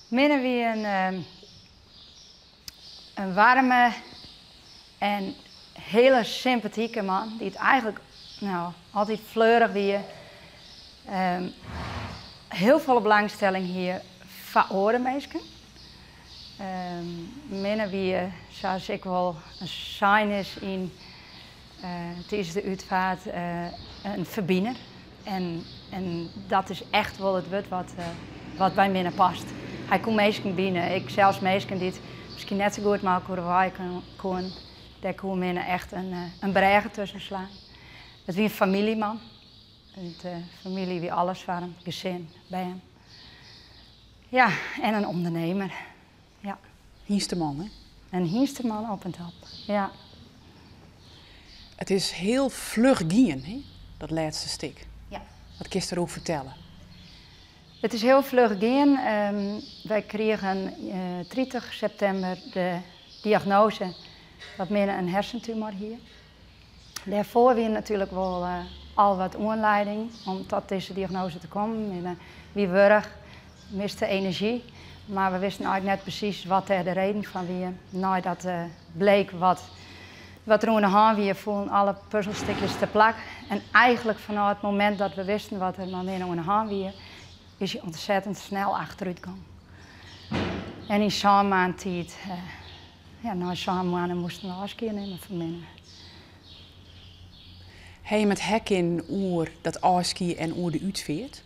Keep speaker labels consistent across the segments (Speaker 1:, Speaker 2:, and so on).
Speaker 1: Minne wie in, in waarme en hiele sympatike man, dy't eigentlik no, altyd fleurich wie. Hiel folle belangstelling hie foar oare minsken. Minne wie, sa as ek wol sein is yn tidens de útfeart, in ferbiner. En, en dat is echt wol it wurd wat, wat by Minne past. Hy koe minsken bine, ek sels minsken dy't miskien net sa goed mei elkoar oerwei koenen. Dêr koe Minne echt in, in brêge tusken slaan. It wie in famyljeman. De famylje wie alles foar him, gesin, bern. Ja, en in ûndernemer. Ja.
Speaker 2: Hynsteman, hè?
Speaker 1: In hynsteman op en top, ja.
Speaker 2: It is hiel fluch gien, hè? Dat lêste stik.
Speaker 1: Ja.
Speaker 2: Wat kinst deroer fertelle?
Speaker 1: It is hiel fluch gien. Wy krigen 30 septimber de diagnoaze dat Minne in hersentumor hie. Dêrfoar wie natuerlik wol al wat oanlieding om tot dizze diagnoaze te kommen. Minne wie wurch, miste enerzjy, mar we wisten eigentlik net presys wat dêr de reden fan wie. Neidat bleek wat, wat der oan de hân wie, foelen alle puzelstikjes te plak. En eigentlik fanôf it momint dat we wisten wat der mei Minne oan de hân wie, is hy ûntsettend snel achterút gong. En yn sân maand tiid, ja, nei sân moanne moasten we ôfskie nimme fan Minne.
Speaker 2: Ha jim it ha kinnen oer dat ôfskie en oer de útfeart?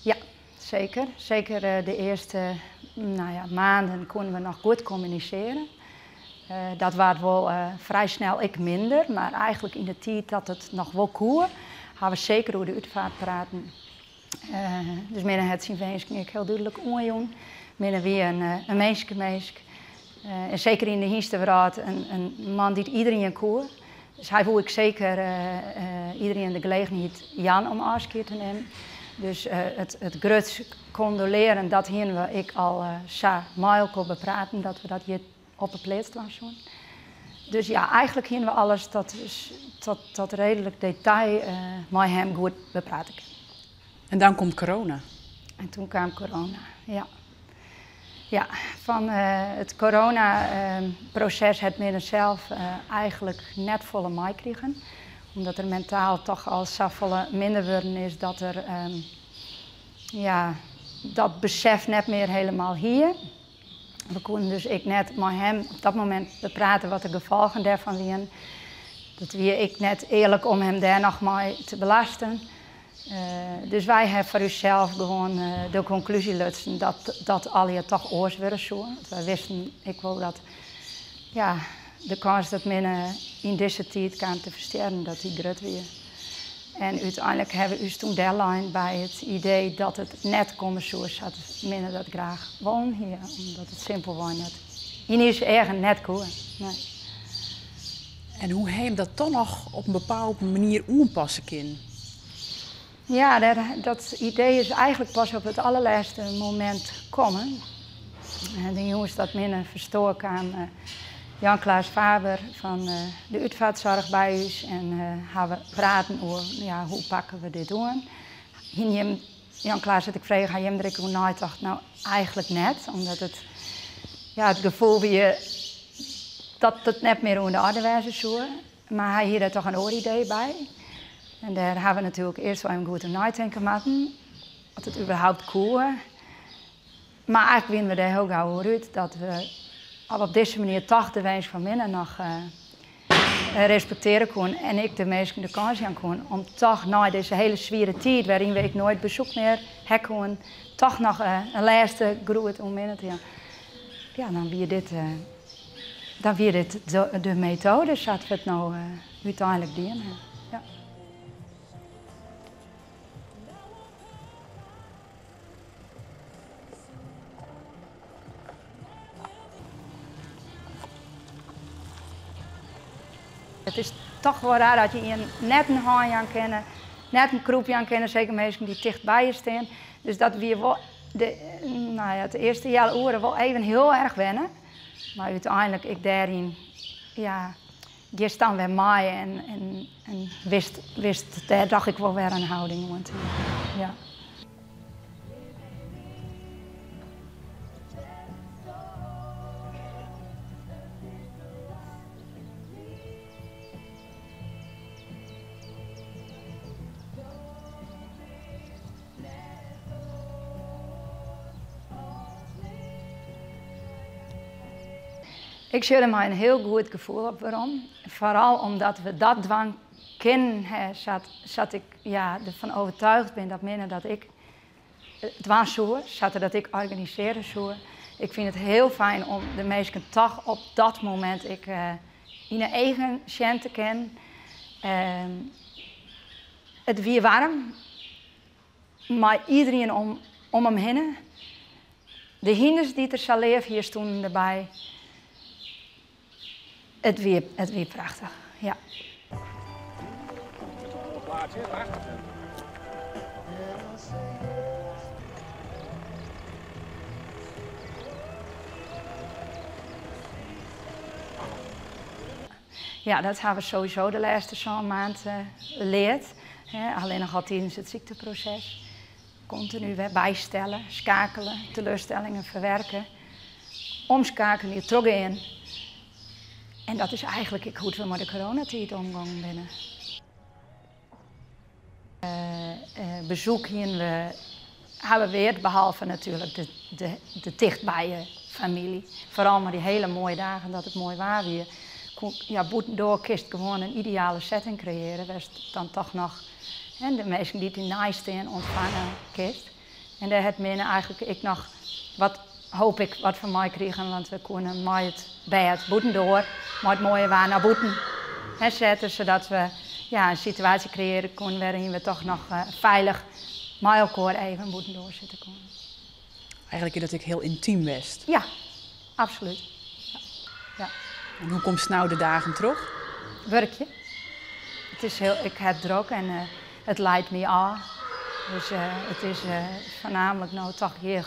Speaker 1: Ja, seker. Seker de earste nou ja, maanden koenen we noch goed kommunisearje. Dat waard wol frij snel ek minder, mar eigentlik yn de tiid dat it noch wol koe, ha we seker oer de útfeart praten. Dus Minne hat syn winsken ek hiel dúdlik oanjûn. Minne wie in, in minskemинsk. En seker yn de hynstewrâld in, in man dy't iderien koe. Dus hy woe ek seker iderien de gelegenheid jaan om ôfskie te nimmen. Dus it, it grut kondolearjen, dat hiene we ek al sa mei elkoar bepraten, dat we dat hjir op 'e pleats dwaan soenen. Dus ja, eigentlik hiene we alles tot, tot, tot reedlik detail mei him goed beprate kinnen.
Speaker 2: En dan komt corona.
Speaker 1: En toen kaam corona, ja. Ja, fan it coronaproses hat Minne sels eigentlik net folle meikrigen. Omdat er mentaal toch al safolle minder wurden is dat er ja, dat besef net mear hielendal hie. We koenen dus ek net mei him op dat momint beprate wat de gefolgen dêrfan wienen. Dat wie ek net earlik om him dêr noch mei te belasten. Dus wy hawwe foar ússels gewoan de konklúzje lutsen dat dat allegear toch oars wurde soe. Want wy wisten ek wol dat ja, de kâns dat Minne yn dizze tiid kaam te ferstjerren, dat dy grut wie. En úteinlik hawwe we ús toen dellein by it idee dat it net komme soe sa't Minne dat graach wollen hie, omdat it simpelwei net yn ús eagen net koe. Nee.
Speaker 2: En hoe ha jim dat toch noch op in bepaalde manier oanpasse kinnen?
Speaker 1: Ja, dat idee is eigentlik pas op it allerlêste momint kommen. De jûns dat Minne ferstoar kaam Jan Klaas Faber fan de útfeartsoarch by ús en hawwe praten oer ja, hoe pakke we dit oan. Hiene jim, Jan Klaas hat ek frege, ha jim der ek oer neitocht? No, eigentlik net, omdat it, ja, it gefoel wie dat it net mear oan de oarder wêze soe. Mar hy hie dêr toch in oar idee by. En dêr hawwe we natuerlik earst wol even goed oer neitinke moatten, oft it überhaupt koe. Mar eigentlik wiene we dêr hiel gau oer út dat we al op dizze manier toch de winsk fan Minne noch respektearje koene en ek de minsken de kâns jaan koene om toch nei dizze hiele swiere tiid, wêryn we ek noait besoek mear ha koene, toch noch in lêste groet oan Minne te jaan. Ja, dan wie dit, dan wie dit de metoade sa't we it no úteinlik dien ha. Ja. It is toch wol raar dat je ien net in hân jaan kinne, net in krûp jaan kinne, seker minsken dy't ticht by je stean. Dus dat wie wol de, nou ja, it earste healoere wol even hiel erch wenne. Mar úteinlik ek dêryn, ja, giest dan wer mei en, en, en wist, wist dêr doch ek wol wer in hâlding oan te jaan. Ja. Ik sjoch der mei in hiel goed gefoel op werom. Foaral omdat we dat dwaan kinnen ha sa't, sa't ik ja, derfan oertsjûge bin dat Minne dat ek dwaan soe, sa't er dat ek organisearje soe. Ik fyn it hiel fijn om de minsken toch op dat momint ek yn 'e eagen sjen te kinnen. It wie waarm, mei iderien om him hinne. De hynders dy't er sa leaf hie stienen derby. It wie prachtich, ja.
Speaker 3: Plaatje, achter.
Speaker 1: Ja, dat ha we sowieso de lêste sân maand leard. Hè, allinnich al tidens it sykteproses. Kontinu wer bystelle, skeakelje, teleurstellingen ferwurkje. Omskeakelje, trochgean. En dat is eigentlik ek hoe't we mei de coronatiid omgongen binne. Besoek hiene we, ha we wer, behalve natuerlik de tichtbije famylje. Foaral mei dy hiele moaie dagen dat it moai waar wie. Ja, bûtendoar kinst gewoan in ideale setting kreëarje, wêr'tst dan dochs noch, hè, de minsken dy't dy neist stean ûntfange kinst. En dêr hat Minne eigentlik ek noch wat, hoopje ik, wat fan meikrigen, want we koene mei it bêd bûtendoar, mei it moaie waar nei bûten, hè, sette, sadat we, ja, in situaasje kreëarje koene wêryn't we dochs noch feilich mei elkoar even bûtendoar sitte koene.
Speaker 2: Eigentlik is dat ek hiel yntym west.
Speaker 1: Ja, absolút. Ja.
Speaker 2: En hoe komst no de dagen troch?
Speaker 1: Wurkje. Ik ha it drok en it liedt my ôf. Dus it is foarnaamlik no dochs hjir,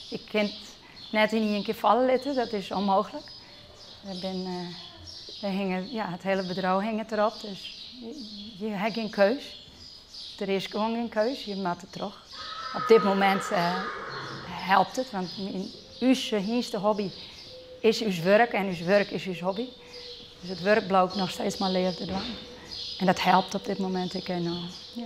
Speaker 1: ik kin it net yn ien kear falle litte, dat is ûnmooglik. Der hinget, ja, it hiele bedriuw hinget derop, dus je ha gjin keus. Der is gewoan gjin keus, je moatte troch. Op dit momint helpt it, want ús hynstehobby is ús wurk en ús wurk is ús hobby. Dus it wurk bliuw ik noch steeds mei leafde dwaan. En dat helpt op dit momint ek enorm. Ja.